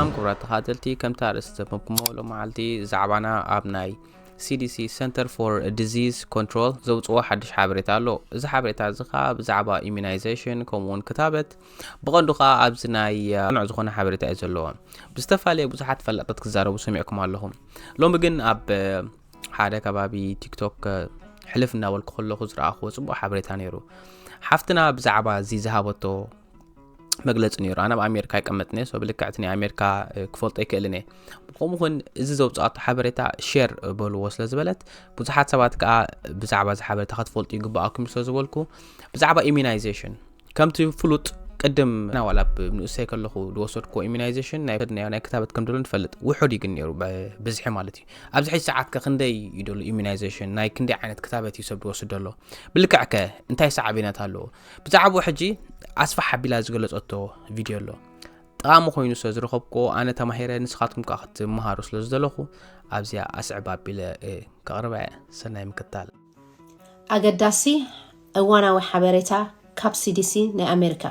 ሰላም ክቡራት ተኻተልቲ፣ ከምቲ ኣርእስቲ ዘንበብኩሞ ሎም መዓልቲ ዛዕባና ኣብ ናይ C D C Center for Disease Control ዘውፅዎ ሓድሽ ሓበሬታ ኣሎ። እዚ ሓበሬታ እዚ ኸዓ ብዛዕባ ኢሚናይዜሽን ከምኡ እውን ክታበት ብቐንዱ ኸዓ ኣብዚ ናይ ኑዕ ዝኾነ ሓበሬታ እዩ ዘለዎ። ብዝተፈላለየ ብዙሓት ፈላጣት ክዛረቡ ሰሚዕኩም ኣለኹም። ሎሚ ግን ኣብ ሓደ ከባቢ ቲክቶክ ሕልፍ እናበልኩ ከለኹ ዝረኣኽዎ ፅቡቕ ሓበሬታ ነይሩ። ሓፍትና ብዛዕባ እዚ ዝሃበቶ መግለፂ ነይሩ። ኣነ ኣብ ኣሜሪካ ይቀመጥኒ፣ ሶ ብልክዕቲ ናይ ኣሜሪካ ክፈልጦ ይክእልን እየ። ከምኡ እውን እዚ ዘውፅኣቶ ሓበሬታ ሼር በልዎ ስለ ዝበለት ብዙሓት ሰባት ከዓ ብዛዕባ እዚ ሓበሬታ ክትፈልጡ ይግባኣኩም ስለ ዝበልኩ ብዛዕባ ኢሚናይዜሽን ከምቲ ፍሉጥ ቅድም ናዋላ ብንኡሰይ ከለኹ ዝወሰድኩዎ ኢሚናይዜሽን ናይ ናይ ክታበት ከም ደሎ ንፈልጥ ውሑድ እዩ ግን ነይሩ ብዝሒ ማለት እዩ። ኣብዚ ሕጂ ሰዓት ከ ክንደይ እዩ ደሎ ኢሚናይዜሽን ናይ ክንደይ ዓይነት ክታበት እዩ ሰብ ዝወስድ ደሎ? ብልክዕ ከ እንታይ ሳዕቤናት ኣለዎ? ብዛዕባኡ ሕጂ ኣስፋሕ ኣቢላ ዝገለጸቶ ቪድዮ ኣሎ። ጠቓሚ ኮይኑ ስለ ዝረኸብኩዎ ኣነ ተማሂረ ንስኻትኩም ከዓ ክትመሃሩ ስለ ዝደለኹ ኣብዚኣ ኣስዕብ ኣቢለ ከቕርባ እየ። ሰናይ ምክታል። ኣገዳሲ እዋናዊ ሓበሬታ ካብ C D C ናይ ኣሜሪካ።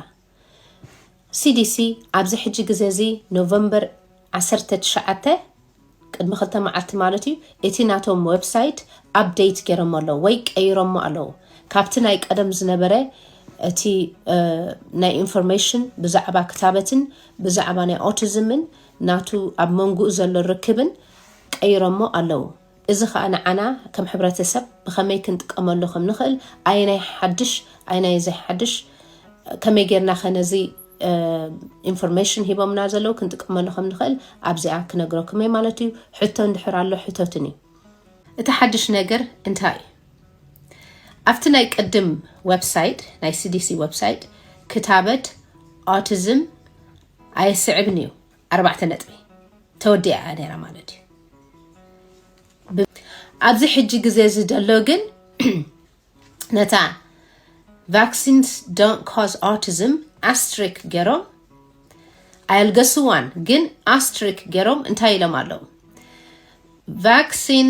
C D C ኣብዚ ሕጂ ግዜ እዚ ኖቨምበር ዓሰርተ ትሽዓተ ቅድሚ ክልተ መዓልቲ ማለት እዩ እቲ ናቶም ዌብሳይት ኣፕዴት ገይሮሞ ኣለዉ ወይ ቀይሮሞ ኣለዉ። ካብቲ ናይ ቀደም ዝነበረ እቲ ናይ ኢንፎርሜሽን ብዛዕባ ክታበትን ብዛዕባ ናይ ኦቲዝምን ናቱ ኣብ መንጉኡ ዘሎ ርክብን ቀይሮሞ ኣለዉ። እዚ ኸኣ ንዓና ከም ሕብረተሰብ ብኸመይ ክንጥቀመሉ ከም ንኽእል፣ ኣየናይ ሓድሽ ኣየናይ ዘይሓድሽ፣ ከመይ ጌርና ኸ ነዚ ኢንፎርሜሽን ሂቦምና ዘለዉ ክንጥቀመሉ ከም ንኽእል ኣብዚኣ ክነግረኩም እየ ማለት እዩ። ሕቶ እንድሕር ኣሎ ሕቶትኒ። እቲ ሓድሽ ነገር እንታይ እዩ? ኣብቲ ናይ ቅድም ዌብሳይት ናይ C D C ዌብሳይት ክታበት ኦቲዝም ኣየስዕብን እዩ ኣርባዕተ ነጥቢ ተወዲኣ እያ ነይራ ማለት እዩ። ኣብዚ ሕጂ ግዜ እዚ ዘሎ ግን ነታ vaccines don't cause autism ኣስትሪክ ገይሮም ኣየልገስዋን፣ ግን ኣስትሪክ ገይሮም እንታይ ኢሎም ኣለዉ? ቫክሲን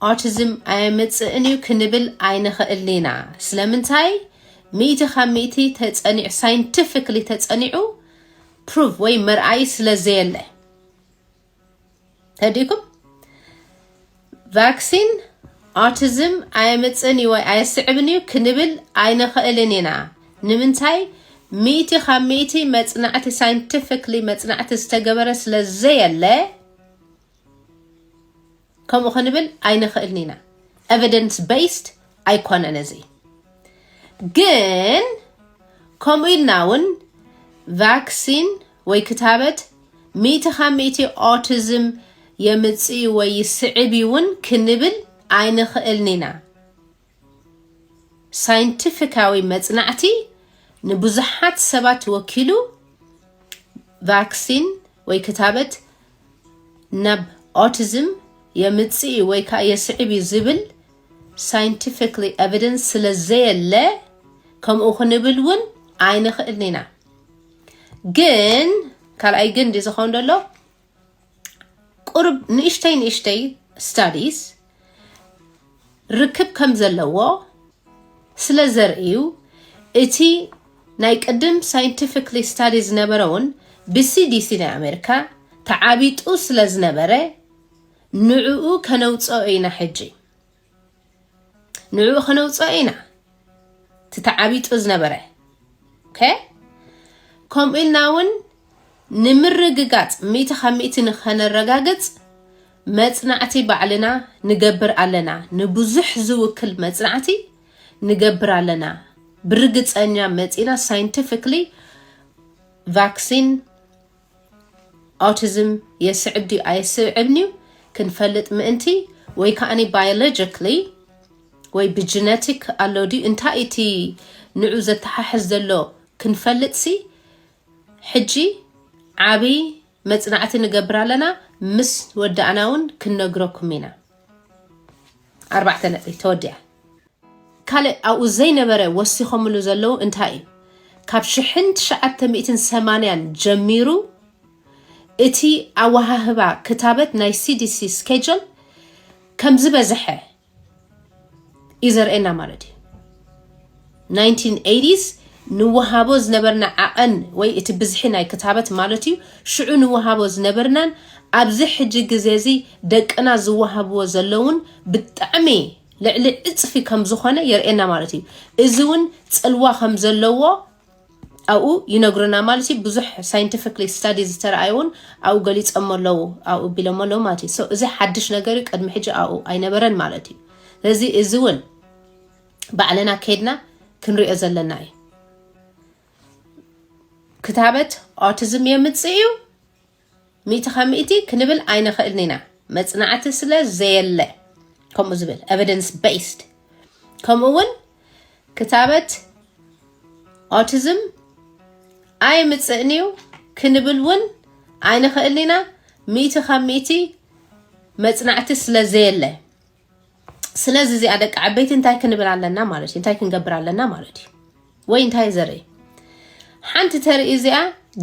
ኦቲዝም ኣየምፅእን እዩ ክንብል ኣይንኽእልን ኢና። ስለምንታይ? ሚእቲ ካብ ሚእቲ ተፀኒዑ፣ ሳይንቲፊክሊ ተፀኒዑ ፕሩቭ ወይ መርኣይ ስለ ዘየለ። ተዲኩም ቫክሲን ኦቲዝም ኣየምፅእን እዩ ወይ ኣየስዕብን እዩ ክንብል ኣይንኽእልን ኢና። ንምንታይ? ሚእቲ ካብ ሚእቲ መፅናዕቲ፣ ሳይንቲፊክሊ መፅናዕቲ ዝተገበረ ስለ ዘየለ ከምኡ ክንብል ኣይንኽእልን ኢና። ኤቪደንስ ቤይስድ ኣይኮነን እዚ። ግን ከምኡ ኢልና እውን ቫክሲን ወይ ክታበት ሚእቲ ካብ ሚእቲ ኦቲዝም የምፅእ ወይ ይስዕብ እውን ክንብል ኣይንኽእልን ኢና። ሳይንቲፊካዊ መፅናዕቲ ንብዙሓት ሰባት ወኪሉ ቫክሲን ወይ ክታበት ናብ ኦቲዝም የምፅእ ወይ ከዓ የስዕብ እዩ ዝብል ሳይንቲፊክሊ ኤቪደንስ ስለ ዘየለ ከምኡ ክንብል እውን ኣይንኽእልን ኢና። ግን ካልኣይ ግን ድዩ ዝኸውን ዘሎ ቁርብ ንእሽተይ ንእሽተይ ስታዲስ ርክብ ከም ዘለዎ ስለ ዘርእዩ እቲ ናይ ቅድም ሳይንቲፊክሊ ስታዲ ዝነበረ እውን ብሲዲሲ ናይ ኣሜሪካ ተዓቢጡ ስለ ዝነበረ ንዕኡ ከነውፅኦ ኢና ሕጂ። ንዕኡ ከነውፅኦ ኢና እቲ ተዓቢጡ ዝነበረ። ኦኬ፣ ከምኡ ኢልና እውን ንምርግጋፅ ሚእቲ ካብ ሚእቲ ንኸነረጋግፅ መፅናዕቲ ባዕልና ንገብር ኣለና። ንብዙሕ ዝውክል መፅናዕቲ ንገብር ኣለና። ብርግፀኛ መፂና ሳይንቲፊክሊ ቫክሲን ኦቲዝም የስዕብ ድዩ ኣየስዕብን እዩ ክንፈልጥ ምእንቲ ወይ ከዓኒ ባዮሎጂክሊ ወይ ብጅነቲክ ኣሎ ድዩ እንታይ እቲ ንዑ ዘተሓሕዝ ዘሎ ክንፈልጥ ሲ ሕጂ ዓብይ መፅናዕቲ ንገብር ኣለና። ምስ ወዳእና እውን ክንነግረኩም ኢና። ኣርባዕተ ነጥቢ ተወዲኣ። ካልእ ኣብኡ ዘይነበረ ወሲኾምሉ ዘለዉ እንታይ እዩ? ካብ ሽሕን ትሽዓተ ሚእትን ሰማንያን ጀሚሩ እቲ ኣወሃህባ ክታበት ናይ ሲዲሲ ስኬጀል ከም ዝበዝሐ እዩ ዘርእየና ማለት እዩ። ናይንቲን ኤይቲስ ንወሃቦ ዝነበርና ዓቐን ወይ እቲ ብዝሒ ናይ ክታበት ማለት እዩ፣ ሽዑ ንወሃቦ ዝነበርናን ኣብዚ ሕጂ ግዜ እዚ ደቅና ዝወሃብዎ ዘለውን ብጣዕሚ ልዕሊ ዕፅፊ ከም ዝኾነ የርእየና ማለት እዩ። እዚ እውን ፅልዋ ከም ዘለዎ ኣብኡ ይነግሩና ማለት እዩ። ብዙሕ scientifically study ዝተረኣየ እውን ኣብኡ ገሊፆሞ ኣለዉ፣ ኣብኡ ቢሎሞ ኣለዉ ማለት እዩ። So እዚ ሓድሽ ነገር እዩ፣ ቅድሚ ሕጂ ኣብኡ ኣይነበረን ማለት እዩ። ስለዚ እዚ እውን ባዕልና ከይድና ክንሪኦ ዘለና እዩ። ክታበት ኦቲዝም የምፅእ እዩ ሚእቲ ካብ ሚእቲ ክንብል ኣይንኽእልን ኢና፣ መፅናዕቲ ስለ ዘየለ፣ ከምኡ ዝብል evidence based። ከምኡ እውን ክታበት ኦቲዝም ኣይምፅእን እዩ ክንብል እውን ኣይንኽእልን ኢና፣ ሚእቲ ካብ ሚእቲ መፅናዕቲ ስለ ዘየለ። ስለዚ እዚኣ ደቂ ዓበይቲ እንታይ ክንብል ኣለና ማለት እዩ? እንታይ ክንገብር ኣለና ማለት እዩ? ወይ እንታይ ዘርኢ? ሓንቲ ተርኢ እዚኣ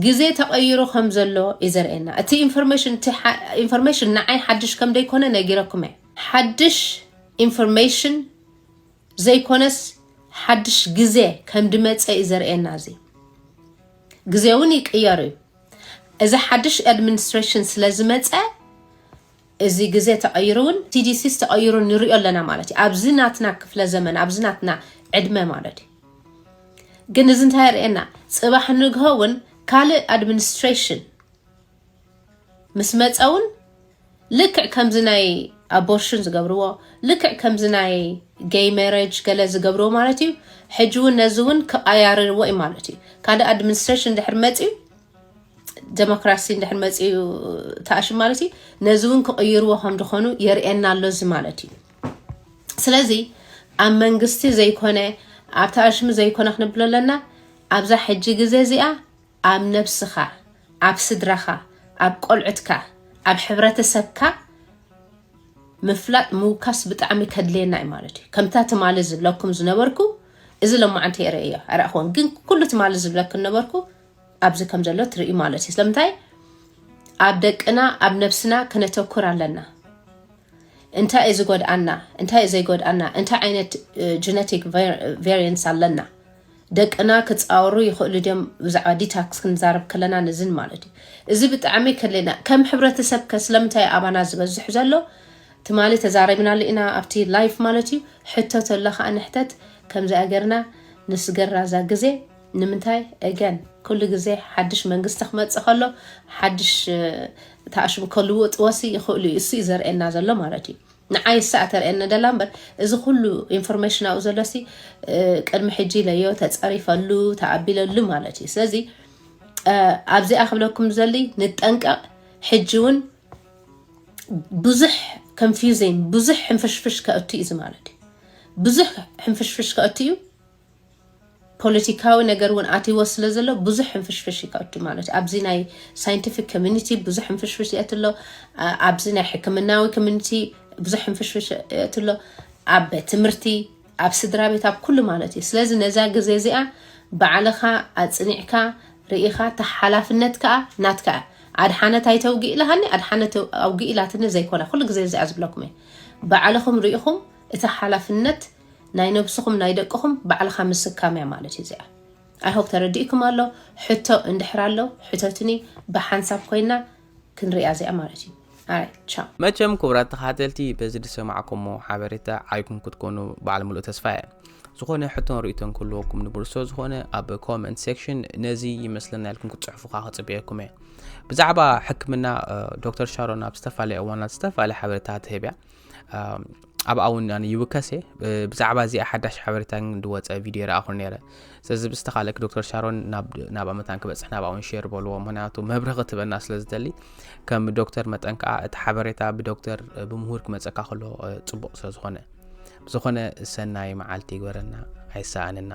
ግዜ ተቐይሩ ከም ዘሎ እዩ ዘርእየና። እቲ ኢንፎርሜሽን፣ እቲ ሓ-፣ ኢንፎርሜሽን ንዓይ ሓድሽ ከም ደይኮነ ነጊረኩም እየ። ሓድሽ ኢንፎርሜሽን ዘይኮነስ ሓድሽ ግዜ ከም ድመፀ እዩ ዘርእየና። እዚ ግዜ እውን ይቅየር እዩ። እዚ ሓድሽ ኣድሚኒስትሬሽን ስለ ዝመፀ፣ እዚ ግዜ ተቐይሩ እውን፣ ሲ ዲ ሲስ ተቐይሩ ንሪኦ ኣለና ማለት እዩ። ኣብዚ ናትና ክፍለ ዘመን፣ ኣብዚ ናትና ዕድመ ማለት እዩ። ግን እዚ እንታይ የርእየና? ፅባሕ ንግሆ እውን ካልእ ኣድሚኒስትሬሽን ምስ መፀ እውን ልክዕ ከምዚ ናይ ኣቦርሽን ዝገብርዎ፣ ልክዕ ከምዚ ናይ ጌይ ሜሬጅ ገለ ዝገብርዎ ማለት እዩ። ሕጂ እውን ነዚ እውን ክቐያርርዎ እዩ ማለት እዩ። ካልእ ኣድሚኒስትሬሽን እንድሕር መፅዩ፣ ዴሞክራሲ እንድሕር መፅዩ ተኣሽም ማለት እዩ፣ ነዚ እውን ክቕይርዎ ከም ዝኾኑ የርእየና ኣሎ እዚ ማለት እዩ። ስለዚ ኣብ መንግስቲ ዘይኮነ፣ ኣብ ተኣሽሚ ዘይኮነ ክንብሎ ኣለና። ኣብዛ ሕጂ ግዜ እዚኣ ኣብ ነብስኻ፣ ኣብ ስድራኻ፣ ኣብ ቆልዑትካ፣ ኣብ ሕብረተሰብካ ምፍላጥ ምውካስ ብጣዕሚ ከድልየና እዩ ማለት እዩ። ከምታ ትማሊ ዝብለኩም ዝነበርኩ፣ እዚ ሎማዓንቲ የርእዮ ኣይረእኽዎን፣ ግን ኩሉ ትማሊ ዝብለክን ነበርኩ ኣብዚ ከም ዘሎ ትርኢ ማለት እዩ። ስለምንታይ? ኣብ ደቅና፣ ኣብ ነብስና ክነተኩር ኣለና። እንታይ እዩ ዝጎድኣና? እንታይ እዩ ዘይጎድኣና? እንታይ ዓይነት ጀነቲክ ቫሪየንስ ኣለና? ደቅና ክፃወሩ ይኽእሉ ድዮም? ብዛዕባ ዲታክስ ክንዛረብ ከለና ነዝን ማለት እዩ። እዚ ብጣዕሚ ከድልየና። ከም ሕብረተሰብ ከ ስለምንታይ ኣባና ዝበዝሕ ዘሎ? ትማሊ ተዛሪብናሉ ኢና ኣብቲ ላይፍ ማለት እዩ። ሕቶ ተሎ ከዓ ንሕተት፣ ከምዚኣ ገርና ንስገራ እዛ ግዜ። ንምንታይ? እገን ኩሉ ግዜ ሓድሽ መንግስቲ ክመፅእ ከሎ፣ ሓድሽ ተኣሽም ከልውጥዎሲ ይኽእሉ እዩ። እሱ እዩ ዘርእየና ዘሎ ማለት እዩ። ንዓይ እሳ ተርእየና ደላ እምበር፣ እዚ ኩሉ ኢንፎርሜሽን ኣብኡ ዘሎሲ ቅድሚ ሕጂ ኢለዮ ተፀሪፈሉ ተኣቢለሉ ማለት እዩ። ስለዚ ኣብዚኣ ክብለኩም ዘሊ ንጠንቀቕ። ሕጂ እውን ብዙሕ ኮንፊውዚንግ፣ ብዙሕ ሕንፍሽፍሽ ከእቱ እዩ እዚ ማለት እዩ። ብዙሕ ሕንፍሽፍሽ ከእቱ እዩ። ፖለቲካዊ ነገር እውን ኣትይዎ ስለ ዘሎ ብዙሕ ሕንፍሽፍሽ ይከእቱ ማለት እዩ። ኣብዚ ናይ ሳይንቲፊክ ኮሚኒቲ ብዙሕ ሕንፍሽፍሽ የእቱ ኣሎ። ኣብዚ ናይ ሕክምናዊ ኮሚኒቲ ብዙሕ ሕንፍሽፍሽ የእቱ ኣሎ። ኣብ ቤት ትምህርቲ፣ ኣብ ስድራ ቤት፣ ኣብ ኩሉ ማለት እዩ። ስለዚ ነዛ ግዜ እዚኣ ባዕልኻ ኣፅኒዕካ ርኢኻ፣ ተሓላፍነት ከዓ ናትካ። ኣድሓነት ኣይተውግእ ኢልሃኒ፣ ኣድሓነት ኣውግእ ኢላትኒ ዘይኮነ፣ ኩሉ ግዜ እዚኣ ዝብለኩም እየ። ባዕልኹም ርኢኹም እቲ ሓላፍነት ናይ ነብስኹም ናይ ደቅኹም ባዕልኻ ምስካም እያ ማለት እዩ እዚኣ። I hope ተረዲእኩም ኣሎ። ሕቶ እንድሕር ኣሎ ሕተትኒ፣ ብሓንሳብ ኮይና ክንሪኣ እዚኣ ማለት እዩ። ኣራይ ቻው። መቸም ክቡራት ተኻተልቲ በዚ ዝሰማዕኩሞ ሓበሬታ ዓይኩም ክትኮኑ በዓል ሙሉእ ተስፋ እየ። ዝኾነ ሕቶን ርእቶን ክህልወኩም ንብርሶ ዝኾነ ኣብ ኮመንት ሴክሽን ነዚ ይመስለና ኢልኩም ክትፅሕፉ ከዓ ክፅበየኩም እየ። ብዛዕባ ሕክምና ዶክተር ሻሮን ኣብ ዝተፈላለየ እዋናት ዝተፈላለየ ሓበሬታ ትህብ እያ። ኣብኣ እውን ኣነ ይውከስ እየ። ብዛዕባ እዚኣ ሓዳሽ ሓበሬታ ዝወፀ ቪድዮ ይረኣኹ ነይረ። ስለዚ ብዝተኻለክ ዶክተር ሻሮን ናብ ኣመታን ክበፅሕ ናብኣ እውን ሼር በልዎ፣ ምክንያቱ መብርህ ክትበና ስለ ዝደሊ። ከም ዶክተር መጠን ከዓ እቲ ሓበሬታ ብዶክተር ብምሁር ክመፀካ ከሎ ፅቡቕ ስለ ዝኾነ፣ ብዝኾነ ሰናይ መዓልቲ ይግበረና፣ ኣይሰኣንና።